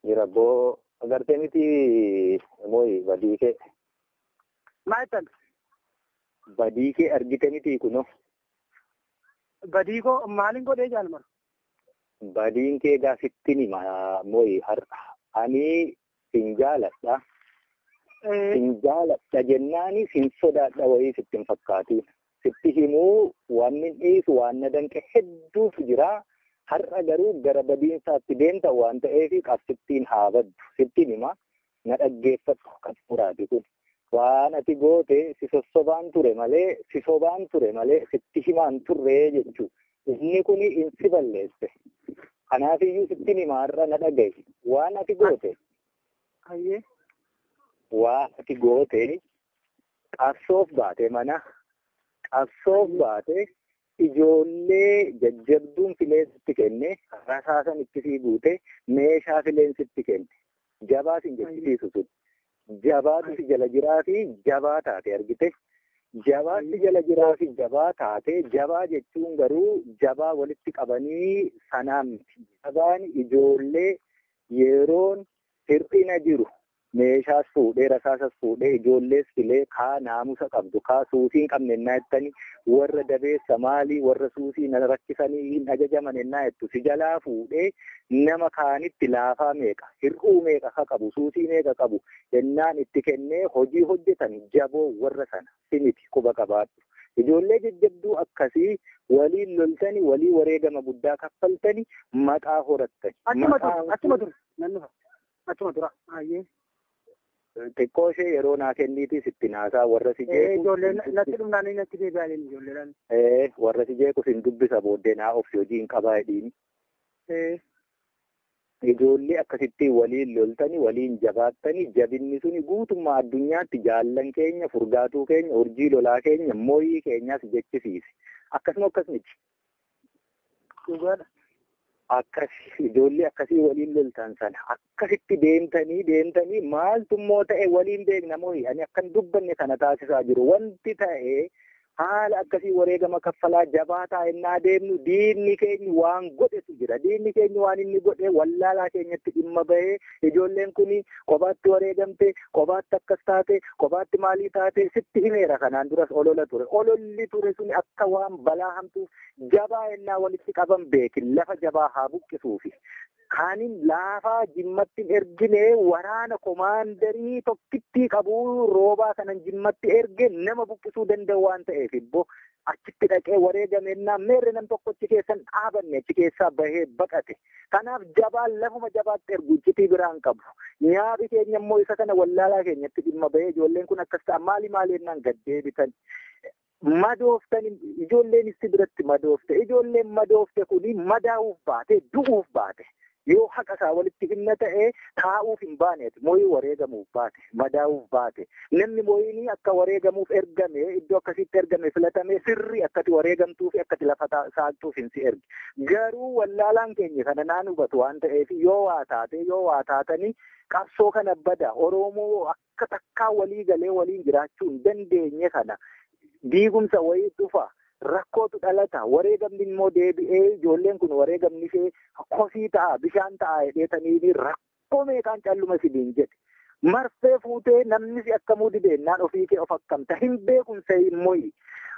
Jira boo agartee miti mooyi badii kee. Maal jettan? Badii kee argite miti kunoo. Badii koo maaliin godhee jaalmar? Badiin kee gaafittiin hima mooyi har'a. Ani sin jaaladha. Sin jaaladha jennaani sin sodaadha wayii sitti hin fakkaatiin. Sitti himuu waan hin dhiisu waan na danqe hedduutu jira. Har'a garuu gara badiinsaatti deemta waan ta'eef qabsittiin haa baddu. Sittiin hima na dhaggeeffadhu kan muraati kun. Waan ati goote si sossobaan ture malee si sobaan ture malee sitti himaan turree jechuudha. Inni kun insi balleesse. Kanaafiyyuu sittiin hima har'a na dhaga'i. Waan ati goote. Waan ati goote qabsoof baate mana qabsoof baate ijoollee jajjabduun fileensitti kenne rasaasan itti sii guute meeshaa fileensitti kenne jabaa sin jechisiisu sun jabaatu si jala jiraa fi jabaa taate argite jabaatti jala jiraa fi jabaa taate jabaa jechuun garuu jabaa walitti qabanii sanaan miti jabaan ijoollee yeroon hir'ina jiru meeshaas fuudhee rasaasas fuudhee ijoollees filee kaa naamusa qabdu kaa suusii hin qabne ennaa jettanii warra dabeessa maalii warra suusii na rakkisanii hin ajajaman ennaa jettu si jalaa fuudhee nama kaanitti laafaa meeqa hir'uu meeqa ka qabu suusii meeqa qabu ennaan itti kennee hojii hojjetan jaboo warra sana simiti quba qabaadhu. Ijoollee jajjabduu akkasii waliin loltani walii wareegama guddaa kaffaltani maqaa horattani. Achuma dur nan dhufa achuma dura ayyee. Xiqqoo ishee yeroo naa kenniitii sitti naasaa warra si jeequ. Ijoolleen natti dhumnaanii natti deebi'anii ijoolleedhaan. Warra si jeequ sin dubbisa booddee naa obsi hojii hin qabaa jedhiini. Ijoollee akkasitti waliin loltanii waliin jabaattanii jabinni suni guutummaa addunyaatti jaallan keenya furgaatuu keenya urjii lolaa keenya mooyii keenyas jechisiise. Akkasuma akkas miti. Dhugaadha. Akkas ijoollee akkasii waliin loltan sana akkasitti deemtanii deemtanii maaltu immoo ta'e waliin beekna mooyi ani akkan dubbanne kana taasisaa jiru wanti ta'e haala akkasii wareegama kaffalaa jabaa taa'ennaa deemnu diinni keenya waan godhetu jira. Diinni keenya waan inni godhe wallaalaa keenyatti dhimma bahee ijoolleen kun kophaatti wareegamte kophaatti akkas taate kophaatti maalii taate sitti himeera kanaan duras olola ture. Ololli ture suni akka waan balaa hamtuuf jabaa ennaa walitti qaban beekin lafa jabaa haa buqqisuufi. Kaanin laafaa jimmatti ergine waraana komaandarii tokkittii qabu roobaa kanan jimmatti erge nama buqqisuu danda'u waan ta'eef ibbo achitti dhaqee wareegamennaa meerre nam tokko achi keessan dhaabanne achi keessaa bahee baqate. Kanaaf jabaan lafuma jabaatti ergu iccitii biraan qabu. Nyaabi keenya immoo isa kana wallaalaa keenyatti dhimma bahee ijoolleen kun akkas ta'a maali maali jennaan gad deebitan. Madooftan ijoolleen itti biratti madoofte ijoolleen madoofte kuni madaa'uuf baate du'uuf baate. Yoo haqa isaa walitti himna ta'e taa'uuf hin baaneeti mooyii wareegamuuf baate madaa'uuf baate namni mooyinii akka wareegamuuf ergame iddoo akkasitti ergame filatame sirrii akkati wareegamtuu fi akkati lafa saaqxuuf hin si erge garuu wallaalaan keenya kana naan hubatu waan ta'eef yoo waa taate yoo waa taatanii qabsoo kana bada Oromoo akka takkaa walii galee waliin jiraachuu hin dandeenye kana diigumsa wayii dhufa. Rakkootu dhalata wareegamni immoo deebi'ee ijoolleen kun wareegamni ishee kosii ta'a bishaan ta'a jedheetanii rakkoo meeqaan calluma sidiin jedhe. Marfee fuutee namni si akkamuu dideennaan ofii kee of akkamta hin beekun se'in moyi.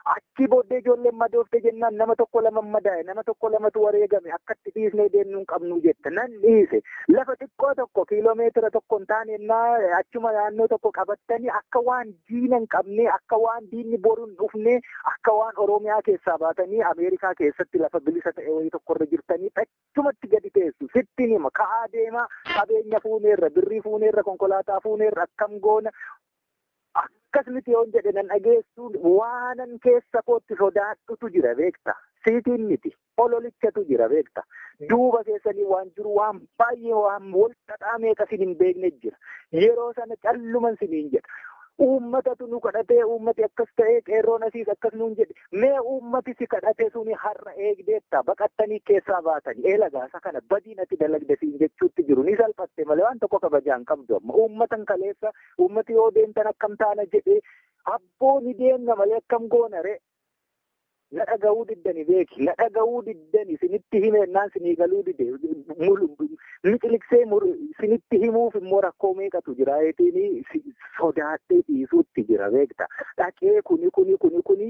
Achi booddee ijoolleen madoofte jennaan nama tokko lama madaa'e nama tokko lamatu wareegame akkatti dhiisnee deemnuu hin qabnu jette nan dhiise. Lafa xiqqoo tokko kiiloomeetira tokko hin taane achuma naannoo tokko qabattanii akka waan diina hin qabne akka waan diinni boru hin dhufne akka waan Oromiyaa keessaa baatanii Ameerikaa keessatti lafa bilisa ta'e wayii tokkorra jirtanii achumatti gadi teessu sittiin hima ka'aa deemaa qabeenya fuuneerra birrii fuuneerra konkolaataa fuuneerra akkam goona. Akkas miti yoon jedhe nan dhageessuun waanan keessa kootti sodaadhutu jira beekta. Siitiin miti ololichatu jira beekta. Duuba keessanii waan jiru waan baay'ee waan wal xaxaa meeqa sin hin beekne jira. Yeroo sana calluman siniin jedha. Uummatatu nu kadhatee uummati akkas ta'ee qeerroon asiis akkas nuun jedhe mee uummati si kadhatee suni har'a eegdeetta baqattanii keessaa baatanii eela gaasa kana badiin ati dalagde siin jechuutti jiru ni salphatte malee waan tokko kabajaan qabdu amma uummatan kaleessa uummati yoo deemtan akkam taana jedhee abboo ni deemna malee akkam goona ree. Na dhaga'uu diddani beeki. Na dhaga'uu diddani sinitti himeennaan sinii galuu dide. Miqiliqsee sinitti himuuf immoo rakkoo meeqatu jira jeetiin sodaadhee dhiisuutti jira beekta. Dhaqee kuni kuni kuni kuni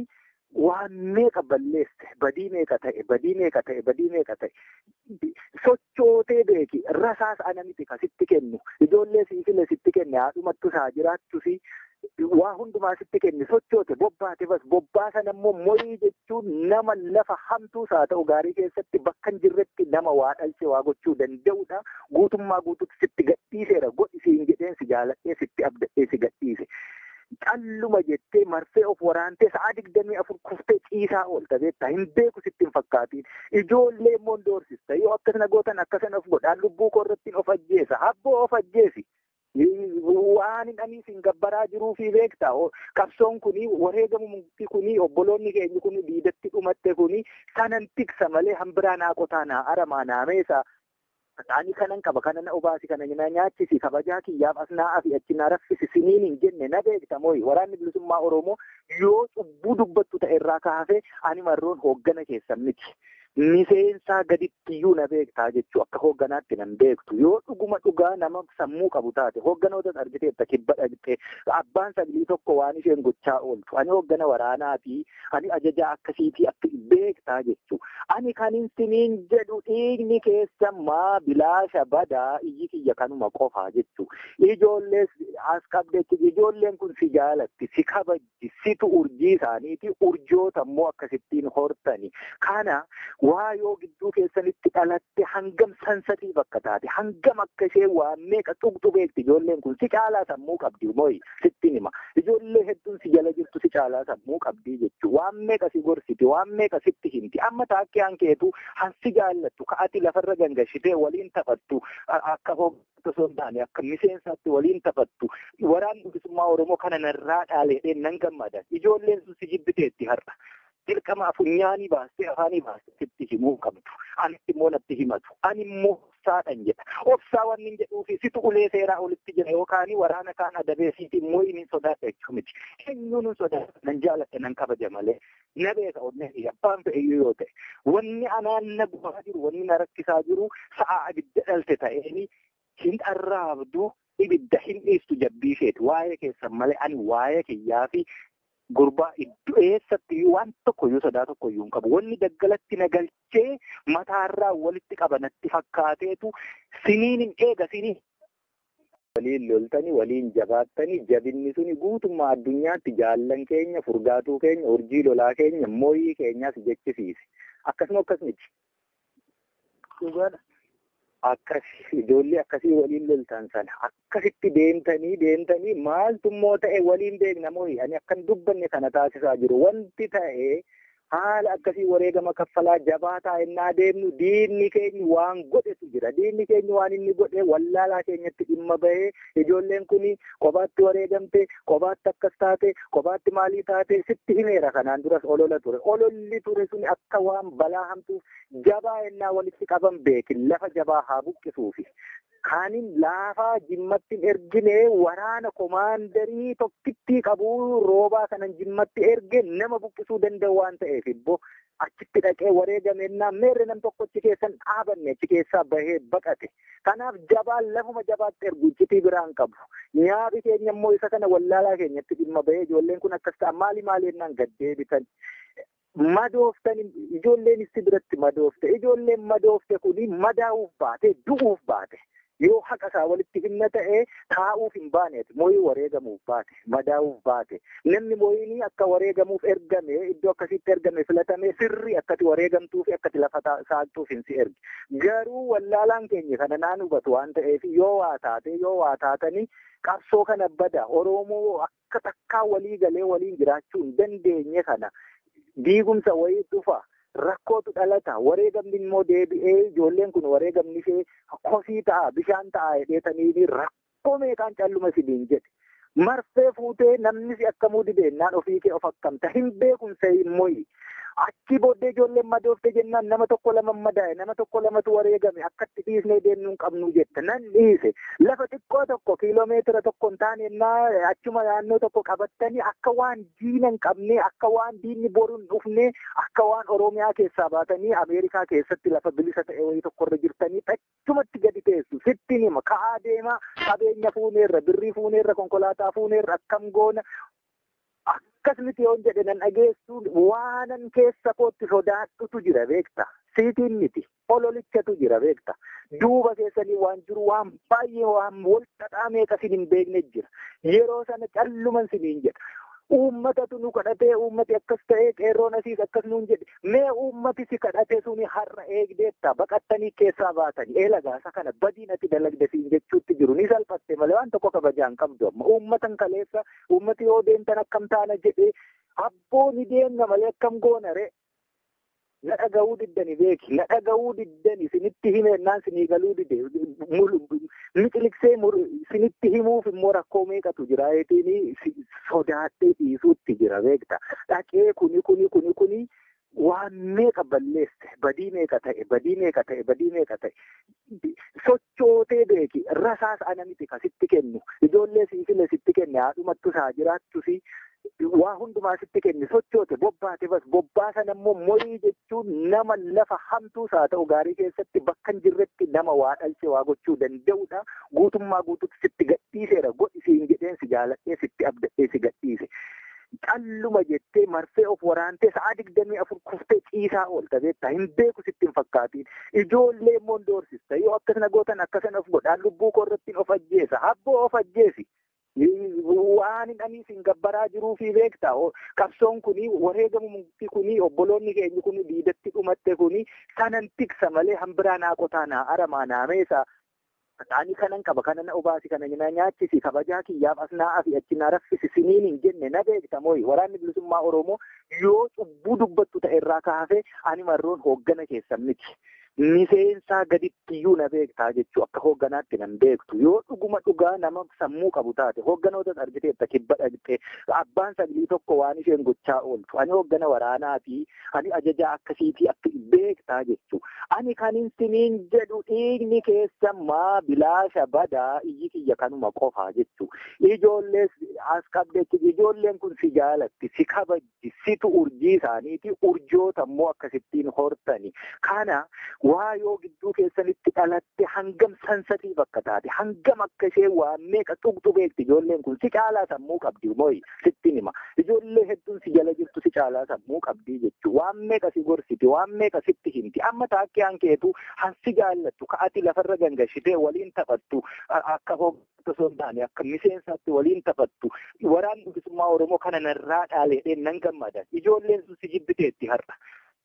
waan meeqa balleesse, badii meeqa ta'e, badii meeqa ta'e, badii meeqa ta'e. Sochootee beeki. Rasaas ana miti ka sitti kennu. Ijoollee siifile sitti kenne, haadhumattus haa jiraattusi. Waa hundumaa sitti kenne, sochoote, bobbaate. Bas bobbaa sana immoo moyii jechuun nama lafa hamtuus haa ta'u gaarii keessatti bakka hin jirretti nama waa dhalche waa gochuu danda'udha. Guutummaa guutuutti sitti gadhiiseera, godhi siin jedheen, si jaaladhee sitti abdadhee si gadhiise. Calluma jettee marfee of waraantee sa'a 24 kuftee ciisaa oolta beektaa, hin beeku sitti hin fakkaatiin. Ijoollee immoo hin doorsista. Yoo akkasana gootan akkasana of godhaan, lubbuu koo irratti of ajjeesa. Abboo, of ajjeesi. Waan hin ani isin gabbaraa jiruu fi beektaa, qabsoon kuni, wareegamumti kuni, obboloonni keenya kuni diidatti dhumatte kuni sanan tiksa malee hambiraa naa qotaa, naa aramaa, naa meesaa. Ani kanan qaba, kana na obaasi, kana na nyaachisi, kabajaa kiyyaaf as naa afi achi na raffisi siniin hin jenne, na beekta mooyi. Waraanni Bilisummaa Oromoo yoo cubbuu dubbattu ta'e irraa kaafee ani marroon hooggana keessan miti. Miseensaa gadittiyyuu na beektaa jechuu, akka hoogganaatti nan beektu. Yoo dhuguma dhugaa nama sammuu qabu taate, hoogganoota argiteetta, kibba dhaqxee abbaan saglii tokko waan isheen gochaa ooltu. Ani hooggana waraanaatii, ani ajajaa akkasiitii akka beektaa jechuu. Ani kanin siniin jedhu, dhiigni keessa maa bilaasha badaa, iyyi kiyya kanuma qofaa jechuu. Ijoollees as qabdeetti, ijoolleen kun si jaalatti, si kabajji, situ urjii isaaniiti, urjoota immoo akkasittiin hortani. Kana waa yoo gidduu keessanitti dhalatte hangam sansatiif akka taate, hangam akka ishee waa meeqa tuqxu beekti. Ijoolleen kun si caalaa sammuu qabdi mooyi, sittin hima. Ijoollee hedduun si jala jirtu si caalaa sammuu qabdi jechuu. Waan meeqa si gorsiti, waan meeqa sitti himti. Amma taakkiyaan keetu hansi jaallattu ka'ati lafarra gangashitee waliin taphattu, akka hooggantu osoo hin taane akka miseensaatti waliin taphattu. Waraanni Bilisummaa Oromoo kana narraa dhaaleedheen nan gammada. Ijoolleen sun si jibbiteetti har'a. Dirqama funyaanii baastee afaanii baastee sitti himuu qabdu. Anitti immoo natti himatu. Ani immoo obsaadhan jedha. Obsaa wanni hin jedhuufi situ ulee seeraa olitti jira yookaan waraana kaan adabee siiti immoo inni sodaadha jechuu miti. Eenyuun hin sodaadha, nan jaaladha, nan kabaja malee. Na beeka onnee abbaan fe'iyyuu yoo ta'e. Wanni anaan na gubaa jiru, wanni na rakkisaa jiru, sa'a abidda dhalte ta'eeni hin arraabdu, ibidda hin dhiistu jabbii isheeti. Waa'ee keessan malee ani waa'ee kiyyaa fi gurbaa iddoo eessatti waan tokko iyyuu sodaa tokko iyyuu hin qabu. Wanni daggalatti na galchee mataarraa walitti qaba natti fakkaateetu siniin hin eega siniin. Waliin loltanii, waliin jabaattanii, jabinni suni guutummaa addunyaatti jaallan keenya, furgaatuu keenya, urjii lolaa keenya, mooyii keenyas jechisiise. Akkasuma akkas miti. Dhugaadha. Akkas ijoollee akkasii waliin loltan sana akkasitti deemtanii deemtanii maaltu immoo ta'e waliin beekna mooyi, ani akkan dubbanne kana taasisaa jiru. Wanti ta'e, haala akkasii wareegama kaffalaa jabaa taa'ennaa deemnu, diinni keenya waan godhetu jira. Diinni keenya waan inni godhe, wallaalaa keenyatti dhimma bahee, ijoolleen kun kophaatti wareegamte, kophaatti akkas taate, kophaatti maalii taate sitti himeera. Kanaan duras olola ture. Ololli ture suni akka waan balaa hamtuuf jabaa ennaa walitti qaban beekin lafa jabaa haa buqqisuufi. Kaanin laafaa Jimmatti hin ergine, waraana komaandarii tokkittii qabu roobaa kanan Jimmatti erge nama buqqisuu danda'u waan ta'eef, ibbo achitti dhaqee wareegamennaa meerre nam tokko achi keessan dhaabanne, achi keessaa bahee baqate. Kanaaf jabaan lafuma jabaatti ergu iccitii biraan qabu. Nyaabi keenya immoo isa kana wallaalaa keenyatti dhimma bahee, ijoolleen kun akkas ta'a, maali maali jennaan gad deebitan. Madooftan, ijoolleen itti biratti madoofte, ijoolleen madoofte kuni madaa'uuf baate, du'uuf baate. Yoo haqa isaa walitti himna ta'e, taa'uuf hin baaneeti, mooyii wareegamuuf baate, madaa'uuf baate. Namni mooyinii akka wareegamuuf ergame, iddoo akkasitti ergame, filatame, sirrii akkati wareegamtuu fi akkati lafa saaqxuuf hin si erge. Garuu wallaalaan keenya kana naan hubatu waan ta'eef, yoo waa taate, yoo waa taatanii qabsoo kana bada, Oromoo akka takkaa walii galee waliin jiraachuu hin dandeenye kana diigumsa wayii dhufa. Rakkootu dhalata. Wareegamni immoo deebi'ee ijoolleen kun wareegamni ishee kosii ta'a, bishaan ta'a jedheetanii rakkoo meeqaan calluma sibiin jedhe. Marfee fuutee namni si akkamuu dibeennaan ofii kee of akkamta hin beekumsa immoo. Achi booddee ijoolleen madoofte jennaan nama tokko lama madaa'e, nama tokko lamatu wareegame, akkatti dhiisnee deemnuu hin qabnu jette. Nan dhiise. Lafa xiqqoo tokko kiiloomeetira tokko hin taane achuma naannoo tokko qabattanii akka waan diina hin qabne, akka waan diinni boru hin dhufne, akka waan Oromiyaa keessaa baatanii Ameerikaa keessatti lafa bilisa ta'e wayii tokkorra jirtanii achumatti gadi teessu. Sittiin hima, ka'aa deemaa, qabeenya fuuneerra, birrii fuuneerra, konkolaataa fuuneerra, akkam goona. Akkas miti yoon jedhe nan dhageessu, waanan keessa kootti sodaadhutu jira beekta. Siitiin miti, ololichatu jira beekta. Duuba keessanii waan jiru waan baay'ee waan wal xaxaa meeqa sin hin beekne jira. Yeroo sana calluman siniin jedha. Uummatatu nu kadhatee, uummati akkas ta'ee, qeerroon asiis akkas nuun jedhe. Mee uummati si kadhatee suni har'a eegdeetta, baqattanii keessaa baatanii. Eela gaasa kana badiin ati dalagde siin jechuutti jiru. Ni salphatte malee waan tokko kabajaa hin qabdu amma. Uummatan kaleessa, uummati yoo deemtan akkam taana jedhee, abboo ni deemna malee akkam goona ree. Na dhaga'uu diddani beeki, na dhaga'uu diddani sinitti himeennaan sinii galuu dide, miqiliqsee sinitti himuuf immoo rakkoo meeqatu jira eetiin sodaadhee dhiisuutti jira beekta. Dhaqee kuni kuni kuni kuni waan meeqa balleesse, badii meeqa ta'e, badii meeqa ta'e, badii meeqa ta'e. Sochootee beeki, rasaas ana miti ka sitti kennu, ijoollee siifile sitti kenne, haadhumattus haa jiraattusi. Waa hundumaa sitti kenne, sochoote, bobbaate, bas bobbaa sana immoo moyii jechuun nama lafa hamtuus haa ta'u gaarii keessatti bakka hin jirretti nama waa dhalche waa gochuu danda'udha. Guutummaa guutuutti sitti gadhiiseera, godhi siin jedheen si jaaladhee sitti abdadhee si gadhiise. Calluma jettee marfee of waraantee sa'a 24 kuftee ciisaa oolta beektaa, hin beeku sitti hin fakkaatiin. Ijoollee immoo hin doorsista, yoo akkasana gootan akkasana of godhaan lubbuu koo irratti of ajjeesa, abboo of ajjeesi. Waan hin ani siin gabbaraa jiruu fi beektaa, qabsoon kuni wareegamumti kuni obboloonni keenya kuni diidatti dhumatte kuni sanan tiksa malee hambiraa naa qotaa naa aramaa naa meesa. Ani kanan qaba, kana na obaasi, kana na nyaachisi, kabajaa kiyyaaf as naa afi achi na raffisi siniin hin jenne na beekta mooyi. Waraanni bilisummaa Oromoo yoo cubbuu dubbattu ta'e irraa kaafee ani marroon hooggana keessan miti. Miseensaa gaditti iyyuu na beektaa jechuu akka hoogganaatti nan beektu. Yoo dhuguma dhugaa nama sammuu qabu taate hoogganoota argiteetta kibba dhaqxee abbaan saglii tokko waan isheen gochaa ooltu. Ani hooggana waraanaatii, ani ajajaa akkasiitii akka beektaa jechuu. Ani kanin siniin jedhu dhiigni keessa maa bilaasha badaa iyyi kiyya kanuma qofaa jechuu. Ijoollees as qabdeetti, ijoolleen kun si jaalatti, si kabajji, situ urjii isaaniiti, urjoota immoo akkasittiin hortani. Kana waa yoo gidduu keessanitti dhalatte hangam sansatii bakka taate, hangam akka ishee waa meeqa tuqxu beekti ijoolleen kun si caalaa sammuu qabdi mooyi sittin hima. Ijoollee hedduun si jala jirtu si caalaa sammuu qabdi jechuu. Waan meeqa si gorsiti, waan meeqa sitti himti. Amma taakkee hankeetu hansi jaallattu ka'ati lafarra gangashitee waliin taphattu akka hooggantu osoo hin taane akka miseensaatti waliin taphattu. Waraanni bilisummaa Oromoo kana narraa dhaaleedheen nan gammada. Ijoolleen sun si jibbiteetti har'a.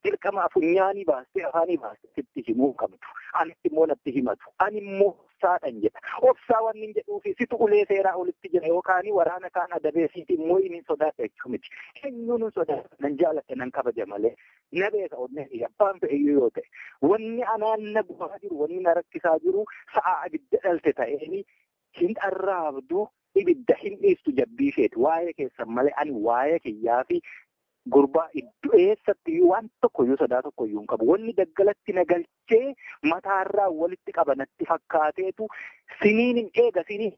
Dirqama funyaanii baastee afaanii baastee sitti himuu qabdu. Anitti immoo natti himatu. Ani immoo obsaadhan jedha. Obsaa wanni hin jedhuufi situ ulee seeraa olitti jira yookaan waraana kaan adabee siiti immoo inni sodaadha jechuu miti. Eenyuun hin sodaadha, nan jaaladha, nan kabaja malee. Na beeka onnee fi abbaan fe'e iyyuu yoo ta'e. Wanni anaan na gubaa jiru, wanni na rakkisaa jiru sa'a abidda dhalte ta'eeni hin arraabdu, ibidda hin dhiiftu jabbii isheeti. Waa'ee keessan malee ani waa'ee kiyyaa fi gurbaa iddoo eessatti iyyuu waan tokko iyyuu sodaa tokko iyyuu hin qabu. Wanni daggalatti na galchee mataarraa walitti qaba natti fakkaateetu siniin hin eega siniin